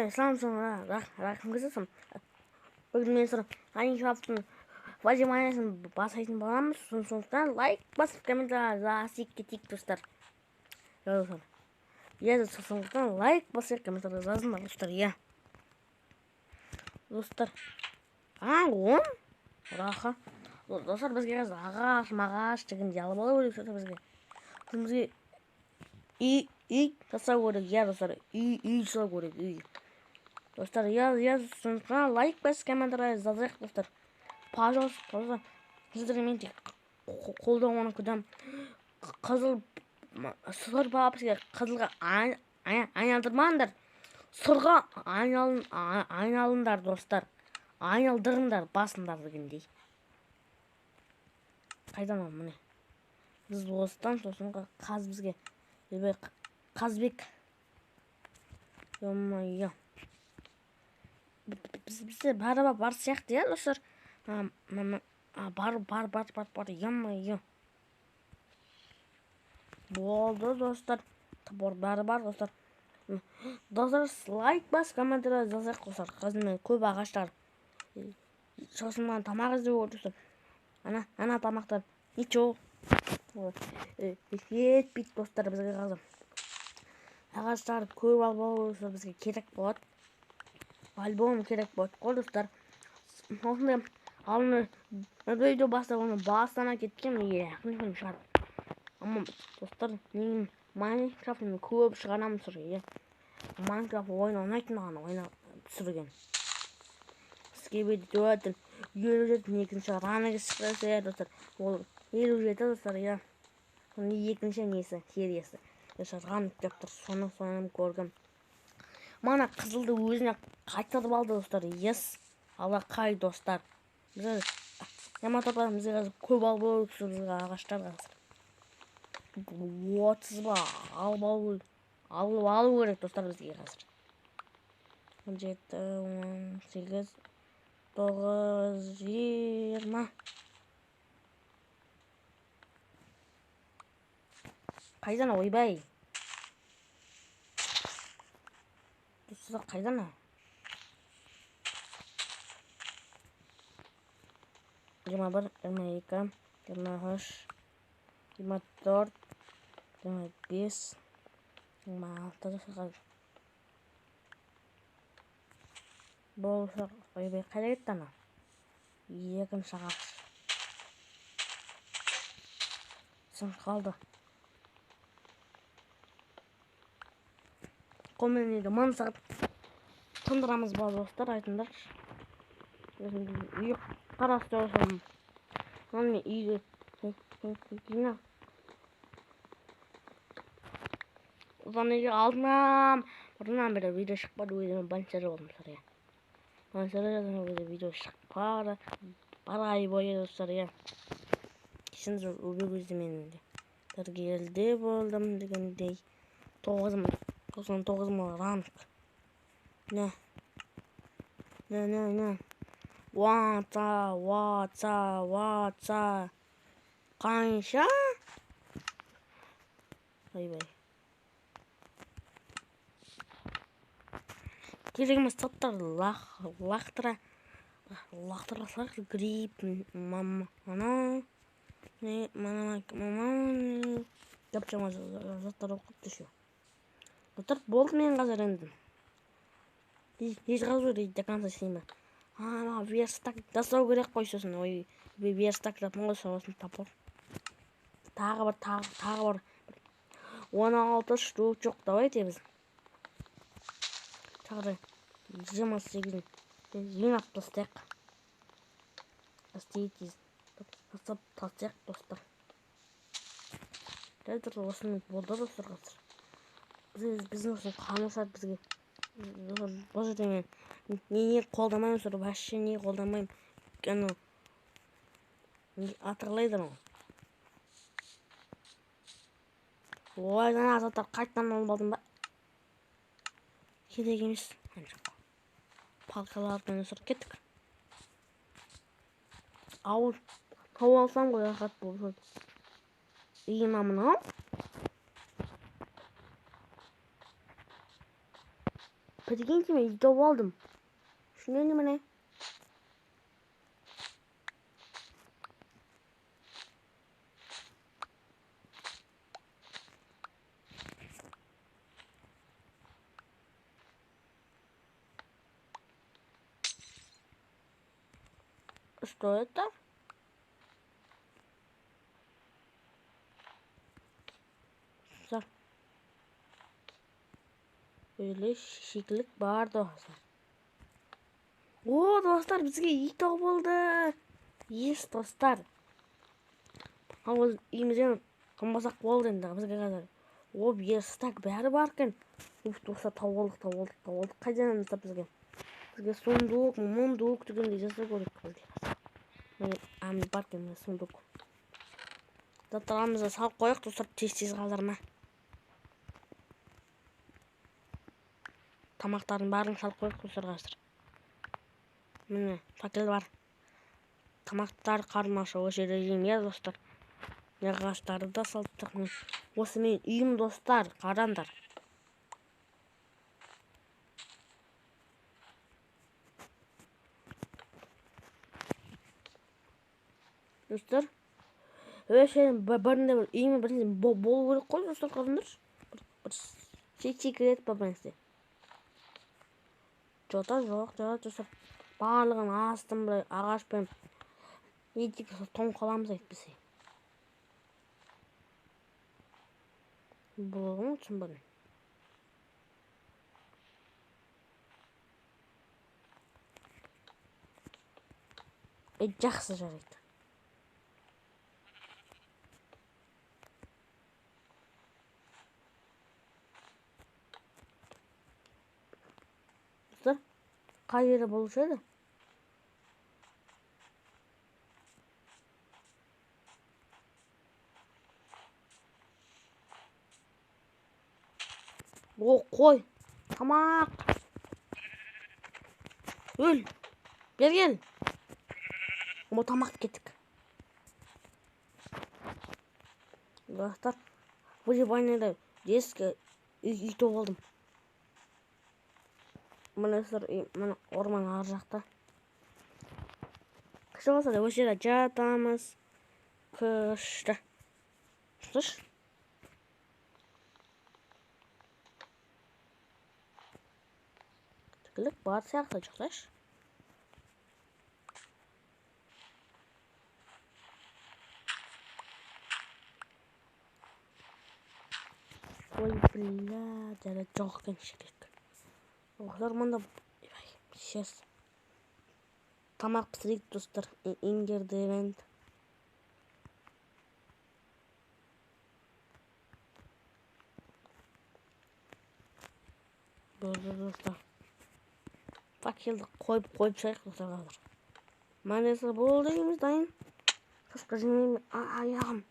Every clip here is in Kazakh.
Рахым. Бүгін мен сұры Майнкрафттың выживаниясын бастайтын боламыз. Сондықтан лайк басып, комментарий жазып кетейік, достар. Иә, сондықтан лайк басып, комментарий жазыңдар, достар, иә. Достар. Он? Раха. Достар, бізге қазір ағаш, мағаш дегенде алып алу керек достар бізге. Бізге үй жасау керек, иә, достар, үй жасау керек, үй. Достар, иә, сондықтан лайк басып, комментарий жазайық, достар. Пожалуйста, пожалуйста. Сіздерге мен тек қолдауын күтемін. Қызыл сұр бізге қызылға айналдырмаңдар. Сұрға айналыңдар, достар. Айналдырыңдар, басыңдар дегендей. Қайдан ол, міне. Біз осыдан сосын қаз бізге. Қазбек. Ё-моё. Бізде бәрі бар сияқты, иә, достар? Бар, бар, бар, бар, бар, ё-моё. Болды, достар. Топор бәрі бар, достар. Достар, лайк бас, комментарий жазайық, достар. Қазір мен көп ағаштар. Сосын маған тамақ іздеу керек, достар. Ана тамақтар. Ничего. Жетпейді, достар, бізге қазір. Ағаштар көп алып алу бізге керек болады. Альбом керек болады қой, достар. Осындай алдын видео бастап, оны бастана кеткен, жақын шығар. Ama достар, мен Майнкрафтны көп шығарамын түсірге. Майнкрафт ойын ұнайтын маған ойнап түсірген. Скибиди өтін 57 екінші рангі шықса, достар. Ол 57, достар, иә. Оның екінші несі, сериясы. Ранг деп тұр, соны көргім. Мана қызылды өзіне қайтарып алды, достар. Ес, алақай, достар. Біз бізге қазір көп алып алу керек ағаштар қазір. 30 ба алып алу керек, достар, бізге қазір. 17, 18, 9, 20. Қайдан, ойбай? Достар, қайдан? 21, 22, 23, 24, 25, 26. Болса, ойбай, қайда кетті ана? Екінші ағаш. Соң қалды. Қолмен енді мың сағат тындырамыз ба, достар, айтыңдаршы. Үй қарастырсам, мен үйге жинап. Одан неге алдынан бұрыннан бері видео шықпады, өзіме баншары болдым, достар, иә. Баншары өзі видео шықпады. Бір ай бойы, достар, иә. Кешіріңіз, ол кезде мен тіркелде болдым дегендей. 99 мың ранг. Не. Не, не, не. Вата, вата, вата. Қанша? Ойбай. Керек емес заттар лақтыра лақтыра гриб, мама, ана, не, мана, мама, деп жаман заттар оқып түсі. Достар, болды, мен қазір енді. Еш қазір до конца істеймін. Ана верстак жасау керек қой сосын. Ой, верстак жапын ғой сосын топор. Тағы бір, тағы бір. 16 штук жоқ, давайте біз. Тағы да 28-ін жинап тастайық. Істейді, тастап тастайық, достар. Дәл осымен болды, достар, қазір. Біздің осыны қамысар бізге. Бұл жерде мен не қолдамаймын, достар, вообще не қолдамаймын. Анау аты қалай еді анау? Ой, ана заттар қайтадан алып алдым ба? Керек емес. Палкалардан өсіріп кеттік. Ауыл тауып алсам ғой, рахат болып. Үй мынау? Прикиньте, мен үй тауып алдым. Шынымен міне. Что это? Достар. Өйле шикілік бар достар. О, достар, бізге үй тауып болды. Ес, достар. Ал үйімізден қонбасақ болды енді бізге қазір. О, верстак бәрі бар екен. Уф, достар, тауып алдық, тауып алдық, тауып алдық. Қайдан достар бізге? Бізге сундук, мундук дегендей жасау керек бізге. Міне, әмін бар екен, міне сундук. Заттарымызды салып қояйық, достар, тез-тез қазір ма. Тамақтардың бәрін салып қояйық, достар, қазір. Міне, факел бар. Тамақтар қармашы осы жерде жеймін, иә, достар. Міне, ағаштарды да салып тастадық. Міне, осы менің үйім, достар, қараңдар. Достар, өшен бірінде бір үйіме бірінде болу керек қой, достар, қараңдаршы. Бір секрет бар бір нәрсе. Жота жоқ, жота, достар. Барлығын астым былай ағашпен етік тоң қаламыз әйтпесе. Болғын түсінбедім. Жақсы жарайды. Достар, қай жері болушы еді? О, қой. Тамақ. Өл. Бері кел. О, тамақ кеттік. Достар, выживаниеда ескі үй тауып алдым. Міне достар, үй, міне орман ар жақта. Күшті болса да осы жерде жатамыз. Күшті. Слышь? Тірлік бар сияқты, жоқташы. Ой, бля, жарайды, жоқ екен шірек. Достар, мында, сейчас тамақ пісірейік, достар. Ингредиент. Болды, достар. Факелді қойып, қойып шығайық, достар, қазір. Міне, болды, үйіміз дайын. Қысқы жемеймін, аяғым.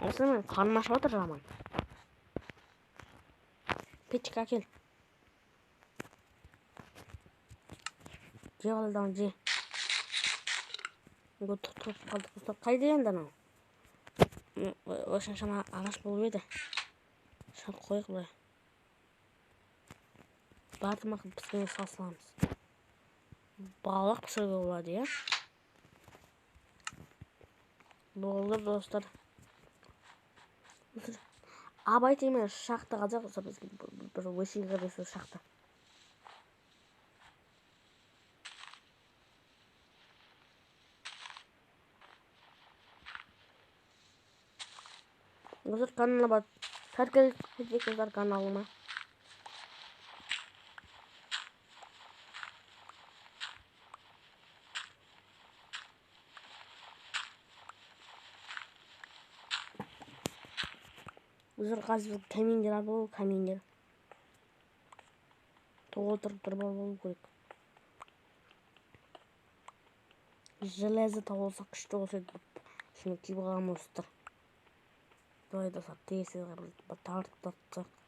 Осы мен қарным ашып отыр жаман. Печка әкел. Же қалдан, же. Бұл тұрып қалдық, достар. Қайда енді анау? Осыншама ағаш болып еді. Салып қояйық былай. Бар тамақты піскенге сала саламыз. Балық пісіруге болады, иә? Болды, достар. Абай тиме шахта қазақ, достар, бізге бір өшіге қарай сол шахта. Достар, каналыма барып тіркеліп кетіңіздер каналыма. Достар, қазір каминдер алып, каминдер. Толтырып тұрып алу керек. Железо тауылса күшті болса еді. Шыны киіп қалған достар. Давай, достар, тез тез тартып тартсақ.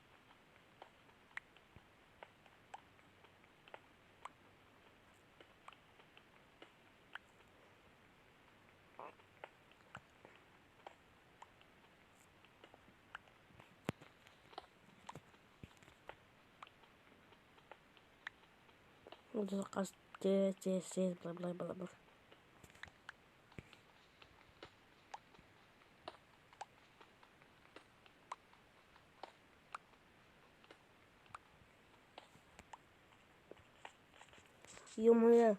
Достар, тез тез тез, былай былай былай былай. Ё-моё,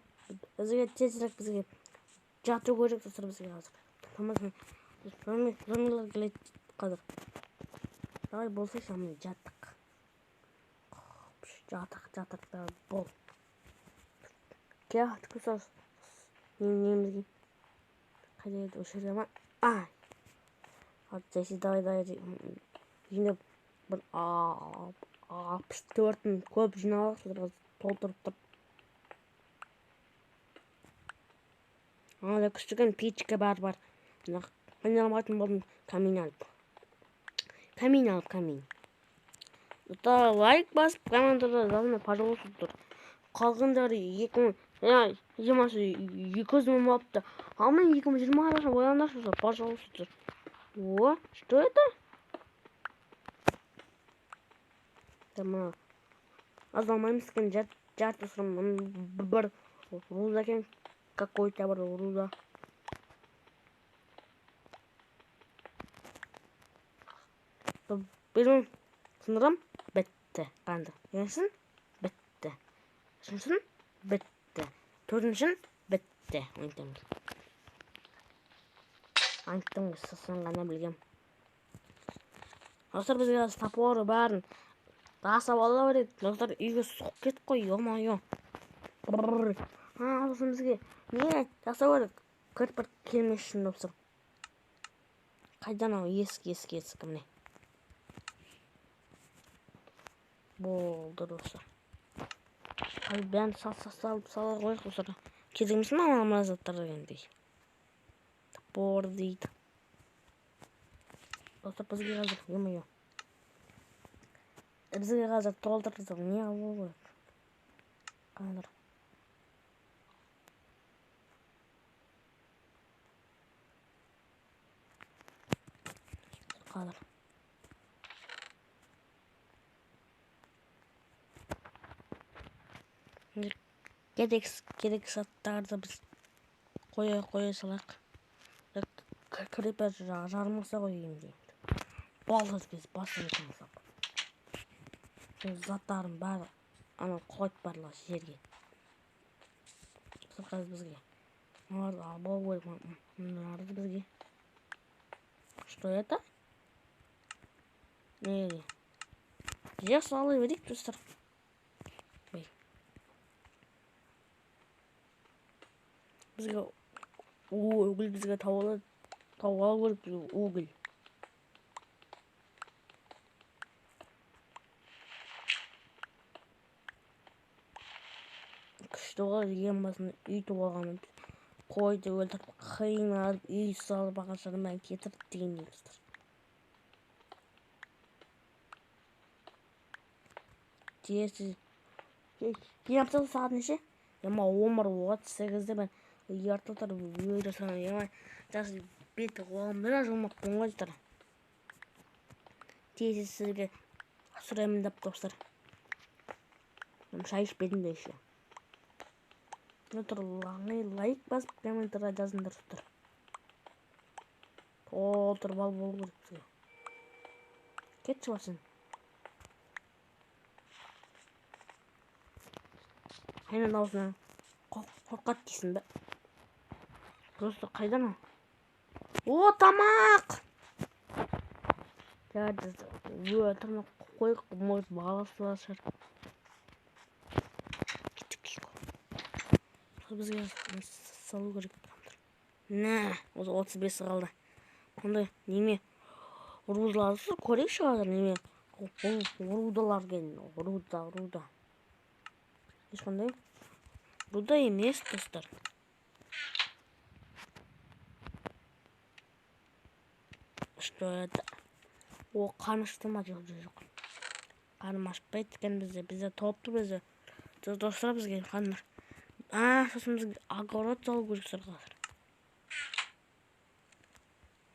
бізге тезірек, бізге жату керек, достар, бізге қазір. Зомбилар келеді қазір. Давай болсайшы, міне жаттық. Жаттық, жаттық, давай бол. Кел, достар, немізге. Қайда еді, осы жерде ма? Ай! Ал, давай, давай, жинап бір 64 мың көп жиналдық, достар, толтырып тұрып. Ана күштіген печка бар бар. Қиналмайтын болдым, камин алып. Камин алып, камин. Достар, лайк басып, комментарий жазыңдар, пожалуйста. Қалғандары 2020 200 мың болыпты. Ал мен 2020 ойлаңдаршы, пожалуйста. О, что это? Мына аз алмаймыз екен, жарты бір руда екен. Какой-то бір руда. Бір сындырам, бітті. Қанды. Екіншісін бітті. Үшіншісін бітті. Төртіншісін бітті. Ойнатамыз. Айттым, сосын ғана білгем. Достар, бізге топоры бәрін жасап ала береді. Достар, үйге соғып кеттік қой, ё-моё. Сосын бізге не жасау керек? Кірпір келмес үшін, достар. Қайдан ау есік, есік, есік, міне. Болды, достар. Қазір бәрін салып сала қояйық, достар. Керек емес ма мына заттар дегендей. Топор дейді. Достар, бізге қазір, ё-моё. Бізге қазір толтырып не алу керек? Қазір. Қазір. Керек керек заттарды біз қоя қоя салайық. Крипер жармаса ғой енді. Балдыз біз басын салсақ. Заттардың бәрі анау құлайды барлығы жерге. Қазір бізге мыналарды алып алу керек, мыналарды бізге. Что это? Не, жер сала берейік, достар. Бізге уголь, бізге тауып алу керек бізге уголь. Күшті ғой, ең басында үй туғанын қойды өлтіріп, қиналып үй салып, ағаштарын бәрін кетіріп дегендей, достар. Тез тез сағат неше? Ема 11:38-де мен ерте тұрып үй жасаған. Ема жас бет қолымды да жумаппын ғой, достар. Тез тез сізге сұраймын деп, достар. Шай ішпедім де еще. Достар, лайк басып, комментарий жазыңдар, достар. Толтырып алып болу керек бізге. Кетші басын. Қайдан дауысынан қорқады дейсің бе? Просто қайдан ол? О, тамақ! Жарайды, тамақ қойық, может, баласы бар шығар. Кеттік. Бізге салу керек. Нә, осы 35 қалды. Ондай неме рудаларды көрейікші қазір, неме рудалар келген, руда, руда. Ешқандай руда емес, достар. Что это? О, қан ашты ма? Жоқ, жоқ, жоқ. Қарным ашпайды екен бізде. Бізде толып тұр бізде. Достар, бізге қандар. Сосын бізге огород салу керек қазір.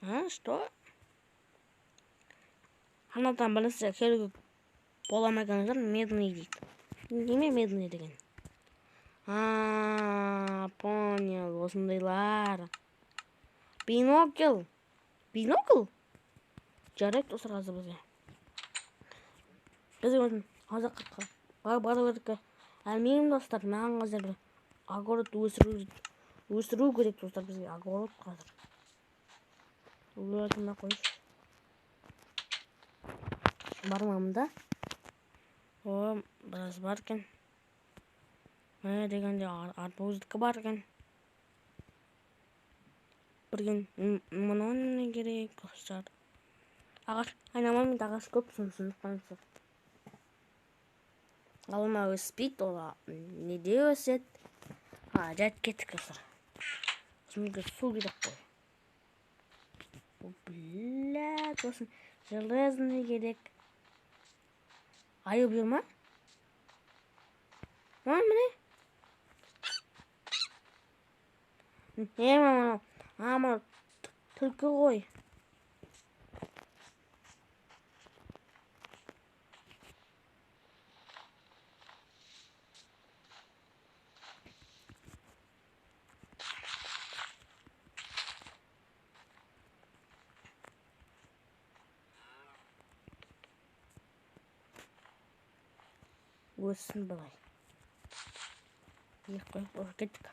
А, что? Анадан бірнәрсе келуге бола ма екен, достар? Медный дейді. Неме медный деген? А, понял, осындайлар. Бинокль. Бинокль? Жарайды, достар, қазір бізге. Біз өзін азыққа бару керек. Әлмеймін, достар, маған қазір бір огород өсіру керек, достар, бізге огород қазір. Өзіме қойшы. Бар ма мында? О, біраз бар екен. Міне дегенде арбуздікі бар екен. Бірген мынау не керек, достар? Ағаш айнамаймын, ағаш көп, сондықтан достар. Алма өспейді, ол неде өседі? А, жайт кеттік, достар. Бізге су керек қой. О, бля, сосын железный керек. Айып жүр ма? А, міне. Не, мынау? А, мынау түлкі ғой. Өссін былай. Екі қойып қойып кеттік.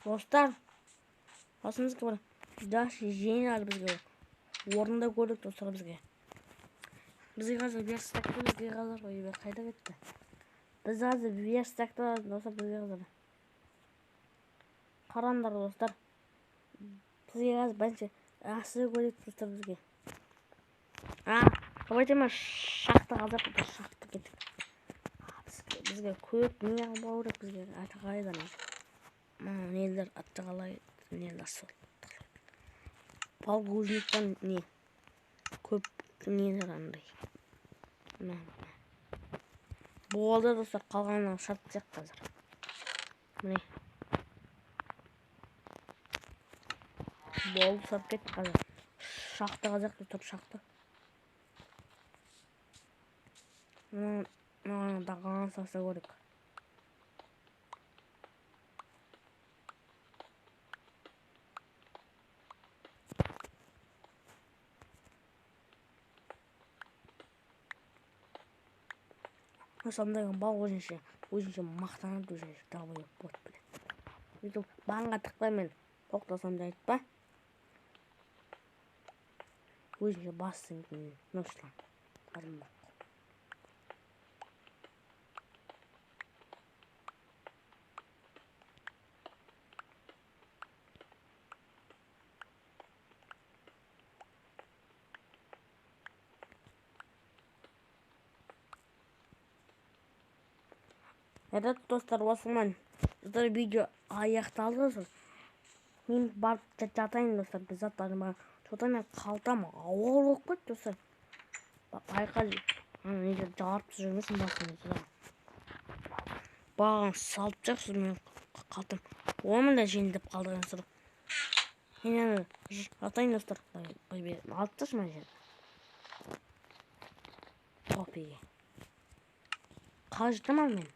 Достар, басымызға бір жас жеңіл бізге орында көрдік, достар, бізге. Бізге қазір верстакты, бізге қазір ой, қайда кетті? Біз қазір верстакты, достар, бізге қазір. Қараңдар, достар. Бізге қазір бірінші асы көрдік, достар, бізге. А, давайте ма шахта қазақ, шахта кеттік. Бізге көп не алу керек, бізге аты қалай ана? Мына нелер аты қалай, нелер сол. Полгузниктан не? Көп нелер андай. Мына. Болды, достар, қалғанын шарт тек қазір. Міне. Болды, сарп кеттік қазір. Шахта қазақ, достар, шахта. Мына даған салса көрік. Осындай бал өзінше мақтанады, өзінше долбоеб бот біледі. Бүйтіп бағанға тықпай мен тоқтасам да айтпа. Өзінше бассын, нұрсұлтан. Армақ. Evet dostlar, осымен достар видео аяқталды, достар. Мен барып жатайын, достар, біз заттарыма. Содан мен қалтам ауыр болып кетті, достар. Байқа, ана неде жарып жүрмесін басымды, достар. Бағын салып тастайықшы, мен қалтам. Оны да жеңілдеп қалды, достар. Мен ана жатайын, достар. Ой, бе, алып тасташы мына жерді. Топиге. Қалай жатамын мен?